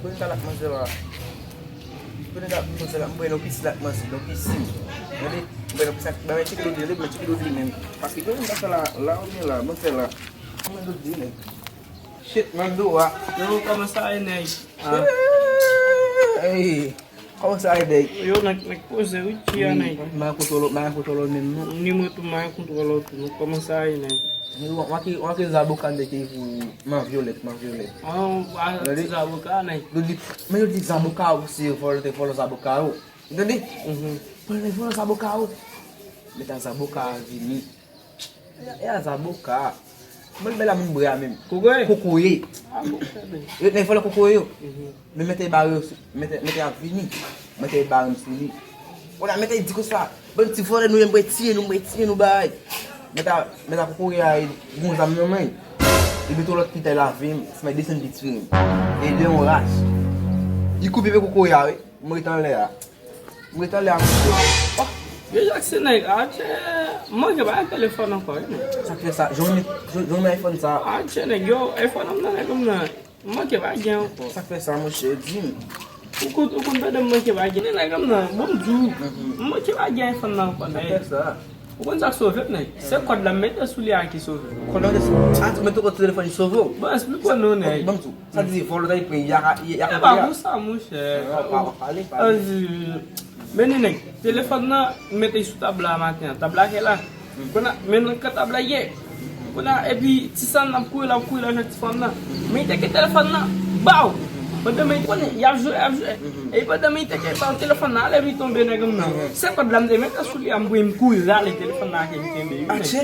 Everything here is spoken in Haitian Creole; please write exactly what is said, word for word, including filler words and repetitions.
Konnen sa l ak manzè la. Konnen sa l ak manzè la. M bwè yon pisin l ak manzè, yon pisin. Gade, m bwè yon pisin ak, ba mwen tcheke dodli, mwen tcheke dodli menm. Paske konnen sa la, la ou byen la, manzè la. Mwen dodli, nèg. Shit, Mando a. Yo, kòman sa ye, nèg? Ah. Hey, kòman sa ye, nèg? Yo, nèg, nèg poze, wi, tia, nèg. Mwen kontwole, mwen kontwole menm, non. Ni mwen tou, mwen kontwole tou, non. Kòman sa ye, nèg? Yo, w ake, w ake zaboka, nèg, ki pou man vyolèt, man vyolèt. Ah, w a ti zaboka, nèg. Yo di, men yo di zaboka, ou se vòlò, te vòlò zaboka, yo. Tande? Mhm. Vòlò, vòlò zaboka, yo. Men ta zaboka vini. E a zaboka. Mwen bèl a moun bwè a menm. Kokoye? Kokoye. Ah, bon, sa bèl. Yo, nèg vòlò kokoye yo. Mhm. Men mete bare yo, mete, mete ap vini. Mete bare m sou li. Kounye a mete di konsa. Bann ti vòlò nou ye, m bwè tiye nou, m bwè tiye nou bay. Mete, mete kokoye a, gon zam nan men. Li mete yon lòt ki te lave m, se mwen desann vit fè m. E de yon rach. Li koupe pe kokoye a, wi. M ret anlè a. M ret anlè a, monchè. Oh! Yo, Jackson, nèg, atchè, m manke pa gen telefòn ankò, wi, men. Sa k fè sa? Jwenn, jwenn, jwenn iPhone sa. Atchè, nèg, yo, iPhone m nan, nèg, m nan. M manke pa gen ankò. Sa k fè sa, monchè? Di m. Ou konn, ou konn pandan m manke pa gen, nèg, m nan. Bon, m di w. Mhm. M manke pa gen iPhone nan ankò, nèg. Sa k fè sa? Ou konn sa k sove m, nèg? Se kòd la m mete sou li a ki sove m. Kòd la mete sou. A, ou mete kòd sou telefòn, li sove w? Bon, esplike w non, nèg. Ban m di w. Sa di vòlò ta pran, y a, y a, y a. E pa konsa, monchè. An di, men ni nèg, telefòn nan, m mete sou tab la maten an. Tab la ke la. Kounye a, men nan kan tab la ye. Kounye a, epi ti sa n ap kouri, l ap kouri la jwenn ti fanm nan. Men te ke telefòn nan, baw! Pandan men konnen, y ap jwe, y ap jwe. E pandan men te ke baw telefòn nan, ale pi tonbe nèg m nan. Se kòd la m te mete sou li a, m pran m kouri rale telefòn nan ke m kenbe. Atche!